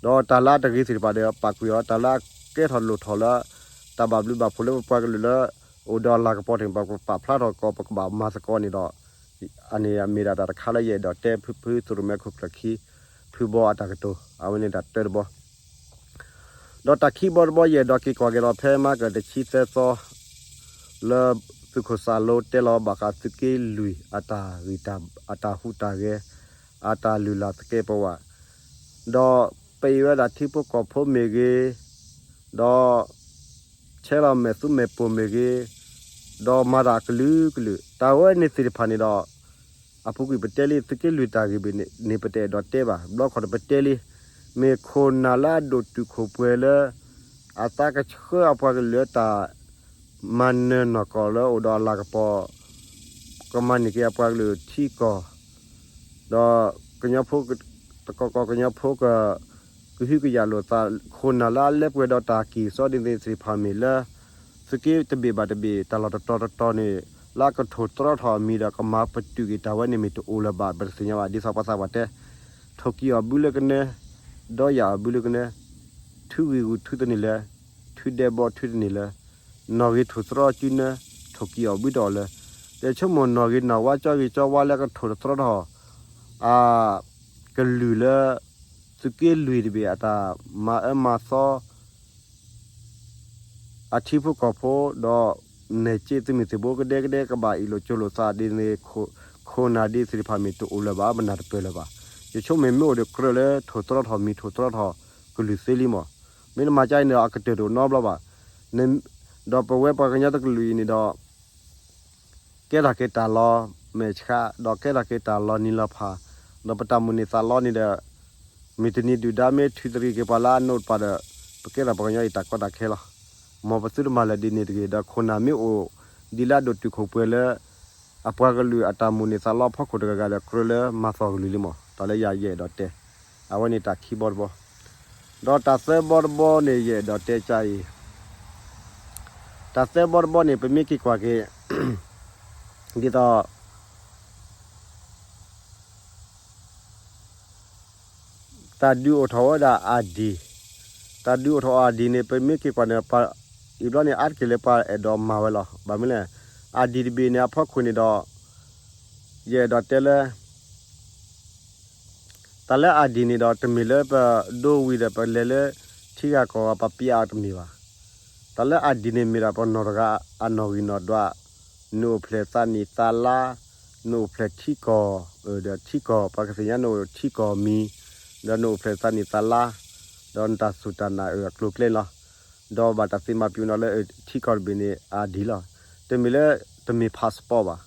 ဒီးတၢ်လၢအတဂ့ၤသ့ၣ်တဖၣ်ဒီး ပာ်ကွံာ်အီၤ, တၢ်လၢအကဲထီၣ်လိၣ်ထီၣ်လၢ တၢ်ဘၣ်ဘျုးဘၣ်ဖှိၣ်လၢပပှၤကလုာ်လၢ အိၣ်ဒီးအလၤကပီၤတ့ၢ် ပကပာ်ဖျါထီၣ်သကိး ပကဘၣ်မၤသကိးန့ၣ်ဒီး အန့ၣ်မ့ၢ်ဒၣ်တၢ်တခါလၢယအဲၣ်ဒိးတဲဖုသုးရိၣ်မဲခိၣ်ကျၢၢ်ခံ ဖုဘီအတၢ်ကတိၤ အဝဲန့ၣ်တၢ်တၢတဘီ ဒီးတၢ်ခံဘီတဘီ ယအဲၣ်ဒိးက့ၤကွၢ်က့ၤဒီး ဖဲမၤကၢၢ်တဆံသၢသီ လၢသုးခိၣ်စၢ်လိတဲလီၤဘၣ်ဃးသုးက့လွံၢ်အတၢ်ဂံၢ်တၢ် အတၢ်ဟူးတၢ်ဂဲၤ အတၢ်လုၢ်လၢ်သကဲးပဝး ဒီးပအံၤဝဲဒၣ်ထံဖိကီၢ်ဖိမ့ၢ်ဂ့ၤ, ဒီး ဆဲးလီၤမဲာ်သူမဲာ်ပိာ်မ့ၢ်ဂ့ၤ, ဒီးမၤတၢ်အကလုာ်ကလုာ် တၢ်ဝဲန့ၣ်သ့ၣ်တဖၣ်န့ၣ်ဒီး အပူၤကွံာ်ပတဲလံ သုးက့လွံၢ်တၢ်ဂ့ၢ်ဘၣ်န့ၣ် ပတအဲၣ်ဒိးတဲဘၣ် ဘျီခီၣ်တပတဲလံ, မ့ၢ်ခိၣ်နၢ်လၢအဒိၣ်တုာ်ခိၣ်ပှဲၤလၢ အသးကဆှၢအပှၤကလုာ်လၢတၢ် မၤနၢၤနီၢ်ကီၢ်လၢအိၣ်ဒီးအလၤကပီၤ ကမၤန့ၢ်က့ၤအပှၤကလုာ်ထံကီၢ် ဒီးကညီဖိ တကီၢ်ကီၢ်ကညီဖိက ကဟုကယာ်လိာ်သး ခိၣ်နၢ်လၢအလၢပှဲၤဒီးတၢ်ကံၢ်စီဒ်န့ၣ်သ့ၣ်တဖၣ်မ့ၢ်လၢ သုးက့တဘ့ၣ်ဘၣ်တဘ့ၣ် တၢ်လီၢ်တတီၤတတီၤန့ၣ် လၢအကထိၣ်သတြီထီၣ်အမံၤဒီးကမၤပတုာ်က့ၤတၢ်ဝဲန့ၣ်မ့ၢ်တအိၣ်လၢၤဘၣ် ပတသ့ၣ်ညါဘၣ် ဒ်သိးပှၤသးပှၢ်တဲ ထိၣ်ကံၢ်အီၣ်ဘုလၢကနၢ ဒီးယၢ်အီၣ်ဘုလၢကနၢ ထုဂံၢ်ဂူာ်ထုသန့ၤလၢ ထုဒဲးဘီထုတန့ၤလၢ နီၣ်ဂ့ၤထိၣ်သတြီစုနၢ ထိၣ်ကံၢ်အီၣ်ဘုတအီၣ်လၢ ယဆိကမိၣ်နီၣ်ဂ့ၤနီၣ်ဝါကၠီဂ့ၤကၠီဝါလၢကထိၣ်သတြီထီၣ် အကလုာ်လၢ သုးက့လွံၢ်တဘ့ၣ်အတၢ်မၤအၢမၤသီ အထံဖိကီၢ်ဖိ ဒီး နဲၣ်စ့သုးမုၢ်သံၣ်ဘိကဒဲကဒဲ ကဘၣ်အ့ၣ်လိာ်ကၠိလိာ်သးဒ်န့ၣ် ခိၣ်နၢ်ဒ်သ့ၣ်တဖၣ်မ့ၢ်တအိၣ်လၢၤဘၣ် ပနၢ်တပၢၢ်လၢၤဘၣ်. ယဆိကမိၣ်မ့ၢ်အိၣ်ဒီးကြၢးလၢထိၣ်သတြီထီၣ်မံၤထိၣ်သတြီထီၣ်ကလုာ်သ့လံမး. မ့ၢ်နမၤကါအံၤန့ၣ်ဒီး အကတၢၢ်တအိၣ်နီတဘျီဘၣ်. ဒီးပဝဲပှၤကညီတကလုာ်အံၤန့ၣ်ဒီး ကဲထီၣ်က့ၤတၢ်လီၤမဲာ်ဆှး ဒီးကဲထီၣ်က့ၤတၢ်လီၤနံၤလီၤဖး ဒီးပတၢ်မိၣ်န့ၢ်သးလီန့ၣ်ဒီး မ့ၢ်တနံၤဒုၣ်ဒါမ့ၢ်ထုးတရံးက့ၤပှၤလၢအနိးတပၤဒီး ပကဲထီၣ်ပှၤကညီအံၤတၢ်ကီတၢ်ခဲလီၤ. မ်ပသုတမၤလၢာ်ဒ်န့ၣ်တဂ့ၤ ဒီးခိၣ်နၢ်မ့ၢ်အိၣ်ဒ်လၢအဒိၣ်တုာ်ခိၣ်ပှဲၤလၢ အပှၤကလုာ်အတၢ်မိၣ်န့ၢ်သးလီအဖီခိၣ်တဂၤဂၤဒီး ကြၢးလၢမၤသီၣ်ကလုာ်လံမး. တၢ်လၢယအဲၣ်ဒိးတဲ အဝဲန့ၣ်တၢ်ခံဘီတဘီ ဒီးတၢ်သၢဘီတဘီန့ၣ် ယအဲၣ်ဒိးတဲကါအံၤ တၢ်သၢဘီတဘီန့ၣ် ပမ့ၢ်က့ၤကွၢ်က့ၤ ဒ်သိး တၢ်ဒုးအိၣ်ထီၣ်ဝဲဒၣ် ID, တၢ်ဒုးအိၣ်ထီၣ် ID န့ၣ် ပမ့ၢ်က့ၤကွၢ်န့ၣ် အံၤဘျီန့ၣ် အါတက့ၢ်လၢပှၤအဲၣ်ဒိးမၤဝဲလီၤ. ဘၣ်မနုၤလဲၣ်, ID တဘ့ၣ်န့ၣ် အဖီခိၣ်န့ၣ်ဒီး ယအဲၣ်ဒိးတဲလၢ တၢ်လၢ ID န့ၣ်ဒီး တမ့ၢ်လၢပဒိဝံၤဒီး ပလဲၤလၢထံဂၤကီၢ်ဂၤ ပပျးအီၤတမ့ၢ်ဘၣ်. တၢ်လၢ ID န့ၣ်မ့ၢ်ဒၣ်ပနီၢ်တဂၤအနီၣ်ဂံၢ်နီၣ်ဒွး, နအိၣ်ဖျဲၣ်သးနံၣ်သးလါ, နအိၣ်ဖျဲၣ်ထံကီၢ်, ဒီးထံကီၢ် ပှၤကသ့ၣ်ညါနအိၣ်ထံကီၢ်မံၤ, ဒီးနအိၣ်ဖျဲၣ်သးနံၣ်သးလါ, ဒီးနတၢ်စူၢ်တၢ်နာ်အကျိၤအကျဲလီၤ. ဒီးဘၣ်တၢ်သ့မၤပျံၤနီၤလၢထံကီၢ်တဘ့ၣ်န့ၣ် ID လီၤ. တမ့ၢ်လၢ တမ့ၢ် passport ဘၣ်.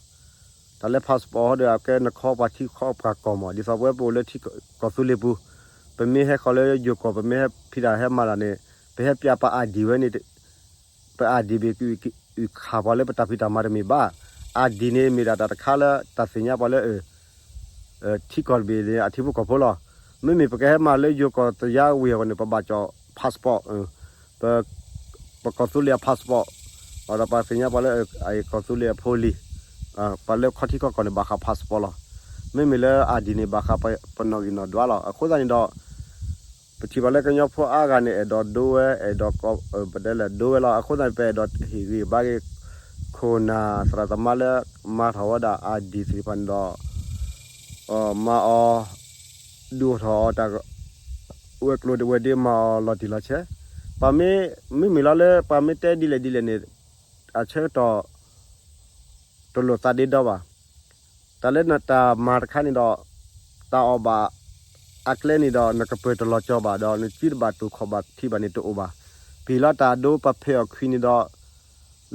တၢ်လၢ passport ဟီဒီး အကဲနခီပှၤထံခီပှၤကီၢ်မး, ဒ်သိးပဝဲပအိၣ်လၢထံကီၢ်သူလ့ၤပူၤ, ပမ့ၢ်ဟဲဃီၤလၢယိၤကီၢ် ပမ့ၢ်ဟဲဖံးတၢ်ဟဲမၤတၢ်န့ၣ် ပဟဲပၠးပ ID ဝဲန့ၣ်, ပ ID ဘ့ၣ်ကအုၣ်ခးပှၤလၢပတၢ်ဖံးတၢ်မၤတမ့ၢ်ဘၣ်. ID န့ၣ်မ့ၢ်ဒၣ်တၢ်တခါလၢတၢ်သ့ၣ်ညါပှၤလၢ ထံကီၢ်တဘ့ၣ်န့ၣ် အထံဖိကီၢ်ဖိလီၤ. မ့မ့ၢ်ပကဟဲမၤလၢယိၤကီၢ်တယါဝ့ၢ်အဂီၢ်န့ၣ် ပဘၣ်ကၠီၣ် passport, ပ ပကီၢ်သူလ့ၤအ passport, ဒီးပှၤသ့ၣ်ညါပှၤလၢအကီၢ်သူလ့ၤအဖိလံၤ, ပှၤလၢခီထံခီကီၢ်န့ၣ် ဘၣ်ဃး passport လီၤ. မ့မ့ၢ်လၢ ID န့ၣ် ဘၣ်ဃးပနီၣ်ဂံၢ်နီၣ်ဒွးလီၤ. အဃိသတးန့ၣ်ဒီး ပထံၣ်ဘၣ်လၢကညီဖိအါဂၤန့ၣ် အဲၣ်ဒိးဒိဝဲ, အဲၣ်ဒိး ပတဲလဲၣ်ဒိဝဲလီၤ. အဃိသတးန့ၣ် ပအဲၣ်ဒိးဟ့ၣ်ဂံၢ်ဘါက့ၤ ခိၣ်နၢ်သရၣ်သမါလၢမၤထီၣ်ဝဲဒၣ် ID သ့ၣ်တဖၣ်န့ၣ်ဒီး မၤအီၤ ဒုးအိၣ်ထီၣ်အီၤတၢ် ဝဲၤကျိၤဝဲၤဒ့မၤအီၤလီၤတံၢ်လီၤဆဲး, ပှၤမ့ၢ် မ့မ့ၢ်လီၤလၢပှၤမ့ၢ်တဲဒ်လဲၣ်ဒ်လဲၣ်န့ၣ် အဆၢကတီၢ် တလိၣ်သးဒ့ဒီဘၣ်. တၢ်လၢနတၢ်မၤတခါန့ၣ်ဒီး တၢ်အီၣ်ဘၣ်အကျဲန့ၣ်ဒီး နကပၢၤတလီၤကၠီၤဘၣ်ဒီး နစုတဘၣ်တူၢ်ခီၣ်ဘၣ်ထံးဘၣ်န့ၣ်တအိၣ်ဘၣ်. ပဟ့ၣ်လီၤတၢ်အဒိပှၤဖဲးအီၣ်ခွံန့ၣ်ဒီး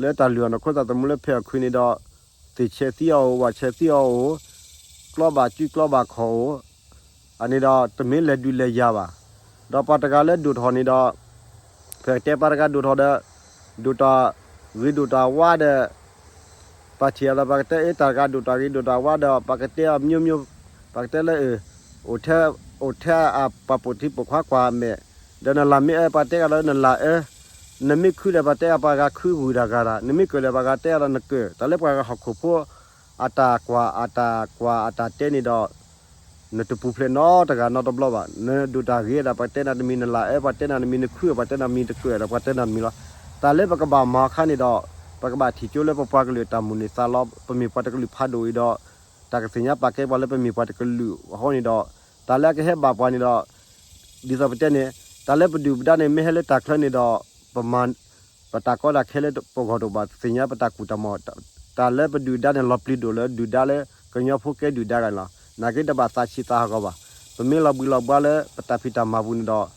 လၢတၢ်လုၢ်အီၣ်နခိၣ်သးသမူလၢဖဲးအီၣ်ခွံန့ၣ်ဒီး သ့ၣ်ဆဲးသံအီၤအိၣ်, ဝၣ်ဆဲးသံအီၤအိၣ်, ကျီဘၣ်စုကျီဘၣ်ခီၣ်အိၣ်, အန့ၣ်ဒီးတမ့ၢ်လဲၤဒုးလဲၤယၤဘၣ်. ဒီးပှၤတဂၤလၢဒိၣ်ထီၣ်န့ၣ်ဒီး ပကတဲပှၤတဂၤဒိၣ်ထီၣ်ဒီး ဒိၣ်တၢ်ဂ့ၤဒိၣ်တၢ်ဝါဒီး ပှၤထံၣ်အသး ပှၤကတဲအ့ တၢ်တဂၤဒိၣ်တၢ်ဂ့ၤဒိၣ်တၢ်ဝါဒီး ပှၤကတဲအီၤ မျိုးမျိုး, ပှၤကတဲလၢ အိၣ်ထဲ အိၣ်ထဲအပှၤပိာ်ထံပိာ်ခွါကွၢ်မဲာ်, ဒီးနလၤမ့ၢ်အၢ ပှၤတဲဂၤဒီးနလၤအၢ, နမ့ၢ်ခုဒီး ပှၤတဲဂၤ ပှၤဂၤခုဂုာ်တၢ်ဂၤတၢ်, နမ့ၢ်ကၢၣ်ဒီး ပှၤဂၤတဲဂၤဒီးနကၢၣ်, တၢ်လၢပှၤဂၤဟီၣ်ခိၣ်ဖိ အတၢ်ကွၢ် အတၢ်ကွၢ် အတၢ်တဲန့ၣ်ဒီး နတပူၤဖျဲးနီတဂၤနီတဘျီဘၣ်. နဒိၣ်တၢ်ဂ့ၤဒီး ပှၤတဲနၤတမံၤ, နလၤအၢ ပှၤတဲနၤတမံၤ, နခု ပှၤတဲနၤတမံၤ, နကၢၣ်ဒီး ပှၤတဲနၤတမံၤလီၤ. တၢ်လၢပကဘၣ်မၤအခါန့ၣ်ဒီး ပကဘၣ်ထံၣ်ကၠိလၢပပှၤကလုာ်အတၢ်မိၣ်န့ၢ်သးလီ, ပမ့ၢ်ပှၤတကလုာ်ဖးဒိၣ်အံၤဒီး တၢ်ကသ့ၣ်ညါပာ်ကဲပှၤလၢပမ့ၢ်ပှၤတကလုာ်အဃိန့ၣ်ဒီး တၢ်လၢအကဟဲဘၣ်ပှၤန့ၣ်ဒီး ဒ်သိးပတဲန့ၣ် တၢ်လၢပဒုၣ်ပဒါန့ၣ် မ့ၢ်ဟဲလၢတၢ်ချၢန့ၣ်ဒီး ပမၤ ပတၢ်ကီတၢ်ခဲလၢပဂီၢ်တအိၣ်ဘၣ်, သ့ၣ်ညါပတၢ်ကူၣ်တၢ်မီၢ်, တၢ်လၢပဒုၣ်ဒါန့ၣ် လီၤပျံၤဒိၣ်လၢဒုၣ်ဒါလၢ ကညီဖိကဲဒုၣ်ဒါဂၤန့ၣ်လီၤ. နာ်က့တဘၣ်သးဆံးသးဟးဂီၤဘၣ်. ပမ့ၢ်လီၤဘှံးလီၤဘှါလၢပတၢ်ဖံးတၢ်မၤပူၤန့ၣ်ဒီး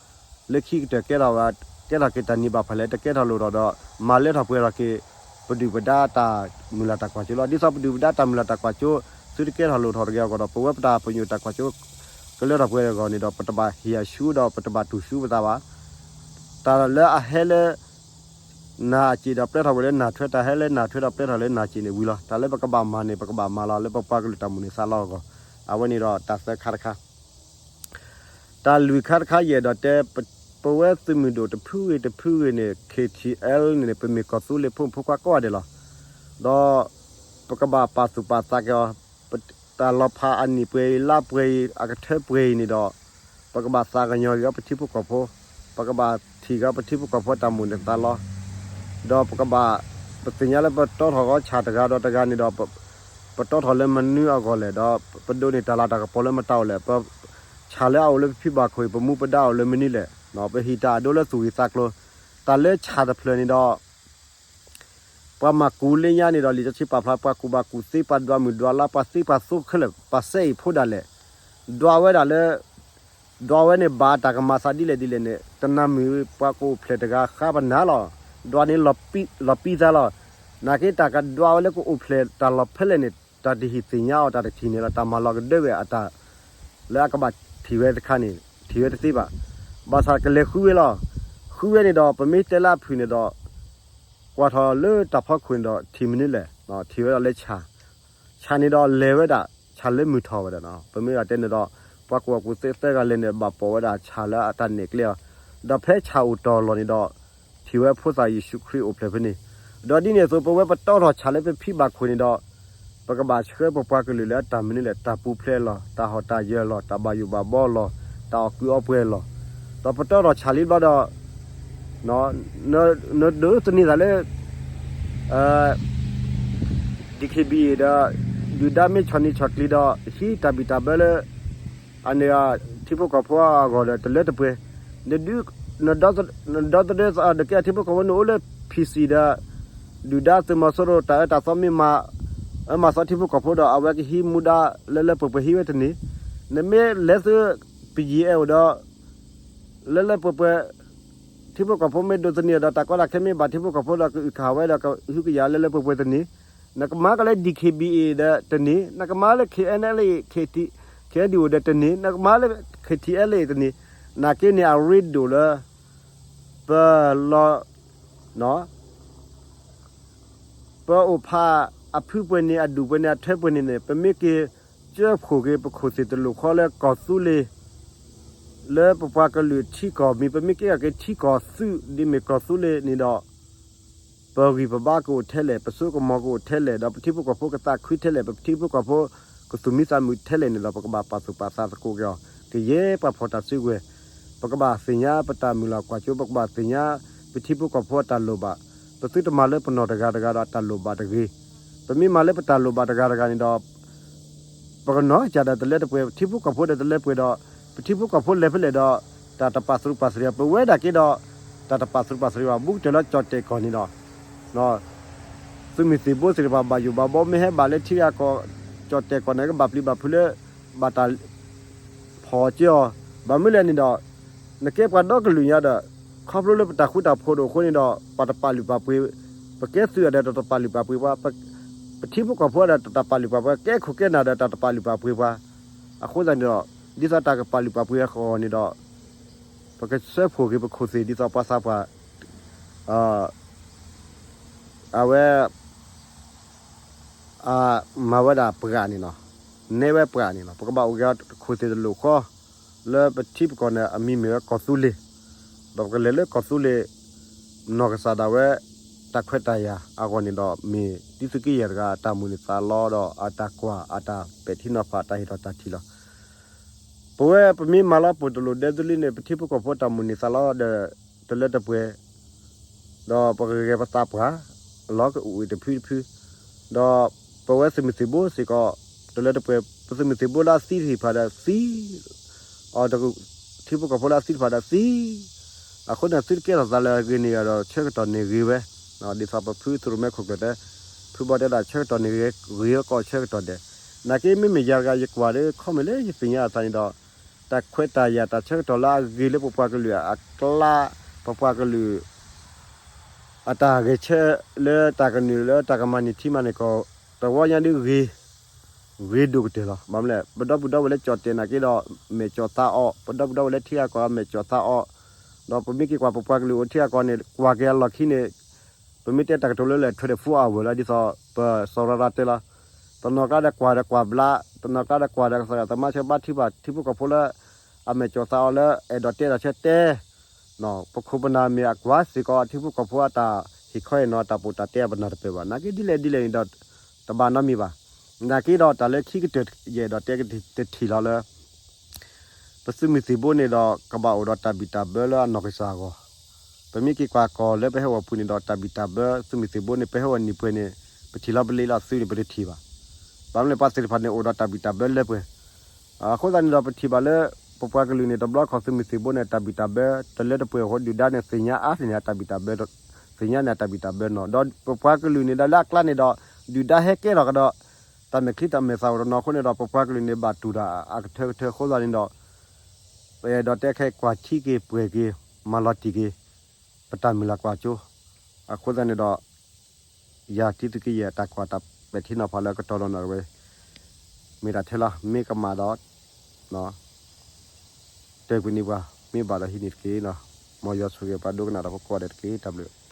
လၢခံကတၢၢ်ကဲထီၣ်ဝဲ ကဲထီၣ်က့ၤတၢ်နံၤဘၣ်ဖဲလဲၣ် တကဲထီၣ်လိၣ်ထီၣ်ဒီး မၤလၢထီၣ်ပှဲၤထီၣ်က့ၤ ပဒုၣ်ပဒါတၢ်မုၢ်လၢ်တၢ်ကွၢ်စိလီၤ. ဒ်သိးပဒုၣ်ပဒါတၢ်မုၢ်လၢ်တၢ်ကွၢ်စိ သုတကဲထီၣ်လိၣ်ထီၣ်တဂ့ၤအဂီၢ်ဒီး ပဝဲပတၢ်ပညိၣ်တၢ်ကွၢ်စိ ကလၢထီၣ်ပှဲၤထီၣ်အဂီၢ်န့ၣ်ဒီး ပတဘၣ်ဟ့ၣ်အဆူဒီး ပတဘၣ်တူၢ်ဆူပသးဘၣ်. တၢ်လၢအဟဲလၢ နၢ်အစ့ၣ်ဒီးပျဲထီၣ်ဝဲလၢနၢ်ထွဲ, တၢ်ဟဲလၢနၢ်ထွဲဒီးပျဲထီၣ်လၢနၢ်စ့ၣ်န့ၣ်ဝံၤလီၤ. တၢ်လၢပကဘၣ်မၤန့ၣ် ပကဘၣ်မၤလီၤလၢပပှၤကလုာ်တၢ်မိၣ်န့ၢ်သးလီအဂီၢ်. အဝဲန့ၣ်ဒီးတၢ်သၢခါတခါ တၢ်လွံၢ်ခါတခါ ယအဲၣ်ဒိးတဲ ပဝဲသုးမုၢ်ဒိၣ်တဖုဂ့ၤတဖုဂ့ၤန့ၣ် KTL န့ၣ် ပမ့ၢ်ကီၢ်သူလ့ၤဖိမုၣ်ဖိခွါကိးဂၤဒဲးလီၤ. ဒီးပကဘၣ်ပာ်သူၣ်ပာ်သးက့ၤအီၤ, တၢ်လီၤဖးအနံၣ်ပှဲၤအံၤ လါပှဲၤအံၤ အကထၢပှဲၤအံၤန့ၣ်ဒီး ပကဘၣ်သးကညီၤက့ၤအီၤပထံဖိကီၢ်ဖိ, ပကဘၣ်ထံၣ်က့ၤအီၤပထံဖိကီၢ်ဖိတၢ်မိၣ်န့ၢ်သးလီ ဒီးပကဘၣ် ပသ့ၣ်ညါလၢပတီထီၣ်က့ၤဆၣ်တဂၤဒီးတဂၤန့ၣ်ဒီး ပတီထီၣ်လၢမနုၤအဂီၢ်လဲၣ်, ဒီးပဒိးန့ၢ်တၢ်လၤတၢ်ကပီၤလၢမတၤအိၣ်လဲၣ်, ပဆၣ်လၢအအိၣ်လၢပဖံဘၣ်ခိၣ်အံၤ ပမူပဒါအိၣ်လၢမနုၤလဲၣ်, ပဟ့ၣ်တၢ်အဒိလၢသူၣ်ဂ့ၤသးကျိၤ, တၢ်လၢဆၣ်တဖျၢၣ်န့ၣ်ဒီး ပှၤမၤကူးလၢညါန့ၣ်ဒီး လံာ်စီဆှံပာ်ဖျါ ပှၤကူးဘၣ်ကူးသ့ ပှၤဒွးမုၢ်ဒွးလါ ပှၤသ့ပှၤသိခဲလၢာ် ပှၤစဲအ့ၣ်ဖိဒၣ်လဲာ်, ဒွးဝဲဒၣ်လၢ ဒွးဝဲန့ၣ် ဘၣ်တၢ်ကမၤသးဒ်လဲၣ်ဒ်လဲၣ်န့ၣ် တနၤမုၢ်ပှၤကအိၣ်ဖျဲၣ်တဂၤဃါပနၤလီၤ. ဒွးန့ၣ် လီၤပံသးလီၤ. နာ်က့တၢ်ကဒွးဝဲလၢကအိၣ်ဖျဲၣ်တၢ်လီၢ်ဖဲလဲၣ်န့ၣ် တၢ်တဟ့ၣ်သ့ၣ်ညါအီၤ တၢ်တထံၣ်န့ၣ်လီၤ. တၢ်မၤလီၤကဒၢဝဲအတၢ် လၢအကဘၣ်ထံၣ်ဝဲတခါန့ၣ် ထံၣ်ဝဲတသ့ဘၣ်. ဘၣ်ဆၣ်ကလဲၤဃုဝဲလီၤ. ဃုဝဲန့ၣ်ဒီး ပမ့ၢ်တဲလၢအဖုၣ်န့ၣ်ဒီး ကွၢ်ထီၣ်လၢတၢ်ဖီခိၣ်န့ၣ်ဒီး ထံၣ်မနုၤလဲၣ်, ထံၣ်ဝဲဒၣ်လၢဆၣ်, ဆၣ်န့ၣ်ဒီးလဲၤဝဲဒၣ် ဆၣ်လၢမုၢ်ထီၣ်ဝဲဒၣ်နီၤ. ပမ့ၢ်ဒၣ်တဲန့ၣ်ဒီး ပှၤကူးဘၣ်ကူးသ့သၢဂၤလဲၤန့ၣ် ဘၣ်ပိာ်ဝဲဒၣ်ဆၣ်လၢအတၢ်နဲၣ်ကျဲအီၤ, ဒီးဖဲဆၣ်အိၣ်တီၢ်လီၢ်န့ၣ်ဒီး ထံၣ်ဝဲဖိသၣ်ယ့ၣ်ၡူးခရံာ်အိၣ်ဖျဲၣ်ဖဲန့ၣ်. ဒီးဒ်န့ၣ်အသိး ပဝဲပတီထီၣ်ဆၣ်လၢပဖံဘၣ်ခိၣ်န့ၣ်ဒီး ပကဘၣ်ဆှၢပပှၤကလုာ်လၢအတၢ်မနုၤလဲၣ်, တၢ်ပူၤဖျဲးလီၢ်, တၢ်ဟီၣ်တၢ်ယၢၤလီၢ်, တၢ်ဘၣ်ယိၣ်ဘၣ်ဘီလီၢ်, တၢ်အီၣ်ကုးအီပှဲၤလီၢ်, ဒီးပတီထီၣ်ဆၣ်လံဘျီဒီး နဒုးသန့ၤသးလၢ DKBA ဒီး ဒုၣ်ဒါမ့ၢ်ဆီၣ်နံၤဆီၣ်ကျံၤဒီး ဟံးတၢ်ဘံၣ်တၢ်ဘၢလၢ အန့ၣ် ထံဖိကီၢ်ဖိအဂီၢ်ဒီး တလၢတပှဲၤ, နဒုး နဒီသဒၢသးဒီးက့ၤအထံဖိကီၢ်ဖိ နအိၣ်လၢ PC ဒီး ဒုၣ်ဒါသုးမီၤစိရိၤတၢ်အၢတၢ်သီမ့ၢ်မၤ အၢမၤသီထံဖိကီၢ်ဖိဒီး အဝဲကဟံးမူဒါလၢလၢပှဲၤပှဲၤဟံးဝဲတန့ၢ်, နမ့ၢ်လဲၤသု ပယံၤအဲၣ်အိၣ်ဒီး လၢလၢပှဲၤပှဲၤ ထံဖိကီၢ်ဖိမ့ၢ်ဒိးသန့ၤဒီး တၢ်ကီတၢ်ခဲမ့ၢ်ဘၣ်ထံဖိကီၢ်ဖိဒီး ကအုၣ်ကဟၣ်ဝဲဒီး ကဟုကယာ်လၢလၢပှဲၤပှဲၤတန့ၢ်, နကမၤကီးလၢ DKBA ဒီးတန့ၢ်, နကမၤလၢ KNLA KNDO ဒီးတန့ၢ်, နကမၤလၢ KTLA တန့ၢ်, နာ်က့န့ၣ်အရ့ဒိၣ်လၢ ပလီၤ ပအိၣ်ဖးအဖုပှဲၤန့ၣ် အဒူၣ်ပှဲၤန့ၣ် အထၢပှဲၤန့ၣ်န့ၣ် ပမ့ၢ်က့ၤကၢဖှိၣ်က့ၤ ပခိၣ်သ့ၣ်တလိၣ်ဃီလၢကီၢ်သူလ့ၤ လၢပပှၤကလုာ်ထံကီၢ်မံၤ ပမ့ၢ်က့ၤက့ၤထံကီၢ်သူ ဒ်မ့ၢ်ကီၢ်သူလ့ၤန့ၣ်ဒီး ပဂံၢ်ပဘါကအိၣ်ထဲလဲၣ်, ပစိကမီၤကအိၣ်ထဲလဲၣ်, ဒီးပထံဖိကီၢ်ဖိကသးခုထဲလဲၣ်, ပထံဖိကီၢ်ဖိကသူၣ်မံသးမုာ်ထဲလဲၣ်န့ၣ်ဒီး ပကဘၣ်ပာ်သူၣ်ပာ်သးသကိးက့ၤအီၤ ကယဲၢ်ပှၤဖီၣ်တၢ်စုကဝဲၤ, ပကဘၣ်သ့ၣ်ညါပတၢ်မုၢ်လၢ်ကွၢ်စိ ပကဘၣ်သ့ၣ်ညါပထံဖိကီၢ်ဖိအတၢ်လိၣ်ဘၣ်, ပသုတမၤလၢပနီၢ်တဂၤတဂၤဒီးအတၢ်လိၣ်ဘၣ်တဂ့ၤ, ပမ့ၢ်မၤလၢပတၢ်လိၣ်ဘၣ်တဂၤတဂၤန့ၣ်ဒီး ပကနီၢ်ကစၢ်ဒီးတလၢတပှဲၤ, ပထံဖိကီၢ်ဖိဒီးတလၢပှဲၤဒီး ပထံဖိကီၢ်ဖိလဲၤဖဲလဲၣ်ဒီး တၢ်တပာ်သူၣ်ပာ်သးဘၣ်, ပဝဲဒၣ်က့ၤဒီး တၢ်တပာ်သူၣ်ပာ်သးဘၣ်, ဘူးကတၢၢ်လၢကၠီၣ်တဲၣ်ကီၢ်န့ၣ်ဒီး သုးမုၢ်သံၣ်ဘိသ့ၣ်တဖၣ် ဘၣ်ယိၣ်ဘၣ်ဘီ မ့ၢ်ဟဲဘၣ်လၢထံဂၤကီၢ် ကၠီၣ်တဲၣ်ကီၢ်န့ၣ် ကဘၣ်ပျံၤဘၣ်ဖုးလၢ ဘၣ်တၢ်ဖီၣ်က့ၤအီၤ, ဘၣ်မနုၤလဲၣ်န့ၣ်ဒီး နကဲပှၤဒီကလုာ်ညါဒီး ခီဖျိလၢပတၢ်ဃူတၢ်ဖိးတအိၣ်အဃိန့ၣ်ဒီး ပှၤတပာ်လုၢ်ပာ်ပှ့ၤ, ပကဲသုးအဒီးတၢ်တပာ်လုၢ်ပာ်ပှ့ၤပှၤ, ပထံဖိကီၢ်ဖိဒီးတၢ်တပာ်လုၢ်ပာ်ပှ့ၤ, ကဲခိၣ်ကဲနၢ်ဒီးတၢ်တပာ်လုၢ်ပာ်ပှ့ၤပှၤ, အဃိသတးန့ၣ်ဒီး ဒ်သိးတၢ်ကပာ်လုၢ်ပာ်ပှ့ၤအဂီၢ်န့ၣ်ဒီး ပကဆၢဖှိၣ်က့ၤပခိၣ်သ့ၣ် ဒ်သိးပှၤသးပှၢ် အဝဲ မၤဝဲဒၣ်ပှၤန့ၣ်လီၤ, နဲဝဲပှၤန့ၣ်လီၤ, ပကဘၣ်အိၣ်က့ၤခိၣ်သ့ၣ်တလိၣ်ဃီ လၢပထံပကီၢ်န့ၣ် အမံၤမ့ၢ်ဝဲကီၢ်သူလ့ၤ, ဒီးပကလဲၤလၢကီၢ်သူလ့ၤ နီၢ်ကစၢ်ဒၣ်ဝဲ တၢ်ခွဲးတၢ်ယာ်အဂီၢ်န့ၣ်ဒီး မ့ၢ်ဒ်သုးက့ယဲၢ်တဂၤ အတၢ်မုၢ်န့ၢ်သးလီဒီး အတၢ်ကွၢ် အတၢ်ပဲာ်ထံနီၤဖး အတၢ်ဟ့ၣ်ထီၣ်တၢ်ထံၣ်လီၤ. ပဝဲပမ့ၢ်မၤလီၤပိာ်တလိၣ်ဒဲးသုလံန့ၣ် ပထံဖိကီၢ်ဖိတၢ်မုၢ်န့ၢ်သးလီဒီး တလၢတပှဲၤ ဒီးပကဂဲၤပသးပှၢ် လီၤကအိၣ်အံၤတဖုတဖု, ဒီးပဝဲသုးမုၢ်သံၣ်ဘိစ့ၢ်ကီး တလၢတပှဲၤ ပသုးမုၢ်သံၣ်ဘိလၢအသံတဖၣ်ဒီးသံ အီၤ ထံဖိကီၢ်ဖိလၢအသံတဖၣ်ဒီးသံ, အဃိန့ၣ် သုတကဲထီၣ်သးလၢအဂ့ၤန့ၣ်ဒီး ဆၢကတီၢ်န့ၣ်ဂ့ၤဝဲ, ဒ်သိးပဖုသုးရိၣ်မဲခိၣ်ကျၢၢ်တဲ, ဖုဘီတဲဒၣ်ဆၢကတီၢ်န့ၣ်ဂ့ၤ ဂ့ၤဝဲကီးဆၢကတီၢ်ဒဲး, နာ်က့မ့မ့ၢ်ယၤတဂၤယကွၢ်ဒီး ခီမ့ၢ်လၢယသ့ၣ်ညါအသးန့ၣ်ဒီး တၢ်ခွဲးတၢ်ယာ်တၢ်ဆၢကတီၢ်လၢအဂ့ၤလၢပပှၤကလုာ်အကျါ, ပပှၤကလုာ် အတၢ်ဂဲၤဆၢလၢတၢ်ကနုာ်လၢတၢ်ကမၤန့ၢ်ထံမၤန့ၢ်ကီၢ် တဝီညါဒ်ဂ့ၤ, ဂ့ၤဒိၣ်ကတၢၢ်လီၤ. ဘၣ်မနုၤလဲၣ် ပဒီပုၢ်ဒီဝဲၢ်လၢကၠီၣ်တဲာ်နာ်က့ဒီး မဲာ်ကၠီၣ်သးအီၣ်, ပဒီပုၢ်ဒီဝဲၢ်လၢထံဂၤကီၢ်ဂၤမဲာ်ကၠီၣ်သးအီၣ်, ဒီးပမ့ၢ်က့ၤကွၢ်ပပှၤကလုာ်အိၣ်ထံဂၤကီၢ်ဂၤန့ၣ် ကွၢ်က့ၤအလီၢ်ခံန့ၣ် ပမ့ၢ်တဲတၢ်ကတိၤလၢလဲၣ် twenty-four hour လီၤ ဒ်သိးပစီၤရၤရၤတဲလီၤ. တနီၤကျါဒီးကွၢ်ဒီးကွၢ်ဘျါ, တနီၤကျါဒီးကွၢ်ဒီးကသးသမါဆၢဘါထုကဖၣ် ထံဖိကီၢ်ဖိလၢ အမဲာ်ကၠီၣ်သးအီၣ်လၢအဲၣ်ဒိးတဲတၢ်ဆၢတဲ ပခိၣ်ပနၢ်မ့ၢ်အကွၢ်စ့ၢ်ကီး ထံဖိကီၢ်ဖိအတၢ်ဟ့ၣ်ခီဟ့ၣ်နီၤ အတၢ်ပိာ်တၢ်တဲအပနၢ်တပၢၢ်ဘၣ်. နာ်က့ဒ်လဲၣ်ဒ်လဲၣ်န့ၣ်ဒီး တဘၣ်နီတမံၤဘၣ်. နာ်က့ဒီးတၢ်လၢခံကတၢၢ်ယအဲၣ်ဒိးတဲကတထံၣ်လီၤလၢ ပသုးမုၢ်သံၣ်ဘိန့ၣ်ဒီး ကဘၣ်အိၣ်ဒီးတၢ်ဘံၣ်တၢ်ဘၢလၢအနီၢ်ကစၢ်အဂီၢ်, ပမ့ၢ်က့ၤကွၢ်ကီၢ်လၢပဟဲဂီၤပူၤန့ၣ်ဒီး တၢ်ဘံၣ်တၢ်ဘၢသုးမုၢ်သံၣ်ဘိန့ၣ် ပဟဲဂီၤနံၣ်ပှဲၤန့ၣ် ပထံၣ်လီၤပလ့လီၤသုးန့ၣ် ပတထံၣ်ဘၣ်. ဘၣ်မနုၤလဲၣ် ပှၤသ့ၣ်တဖၣ်န့ၣ် အိၣ်ဒီးတၢ်ဘံၣ်တၢ်ဘၢလၢပှဲၤ အဃိသတးန့ၣ်ဒီး ပထံၣ်ဘၣ်လၢ ပပှၤကလုာ်န့ၣ် တဘျီခီၣ်သုးမုၢ်သံၣ်ဘိန့ၣ် တၢ်ဘံၣ်တၢ်ဘၢ တလၢတပှဲၤအဃိ ဒုၣ်ဒါန့ၣ် သ့ၣ်ညါအါန့ၢ်အတၢ်ဘံၣ်တၢ်ဘၢ, သ့ၣ်ညါန့ၢ်အတၢ်ဘံၣ်တၢ်ဘၢနီၤ. ဒီးပပှၤကလုာ်န့ၣ်ဒီးလၢအကျါန့ၣ်ဒီး ဒုၣ်ဒါဟဲကဲထီၣ်ကဒီး တၢ်မဲာ်ချံတၢ်မဲာ်သးအိၣ်တနီၤအဃိန့ၣ်ဒီး ပပှၤကလုာ်န့ၣ် ဘၣ်တူၢ်တၢ်အကထၢကထၢအဃိသတးန့ၣ်ဒီး ပအဲၣ်ဒိးတဲခဲအံၤ ကွၢ်ထံက့ၤပှဲၤက့ၤ မၤလီၤတံၢ်က့ၤ ပတၢ်မုၢ်လၢ်ကွၢ်စိ အဃိသတးန့ၣ်ဒီး ယၤတံသုးက့ယဲၢ်တၢ်ကွၢ်တၢ်ပဲာ်ထံနီၤဖးလၢကတီၢ်ဒီးနီၢ်ဝဲ မ့ၢ်တၢ်ထဲလီၤ. မ့ၢ်ကမၣ်ဒီး တဲာ်ကွံာ်န့ၢ်ပှၤ, မ့ၢ်ဘၣ်ဒီးဟံးန့ၢ်တက့ၢ်. မ်ယွၤဆိၣ်ဂ့ၤပှၤဒိကနၣ်တၢ်ဖိကိးဂၤဒဲးတက့ၢ်. တၢ်ဘျုး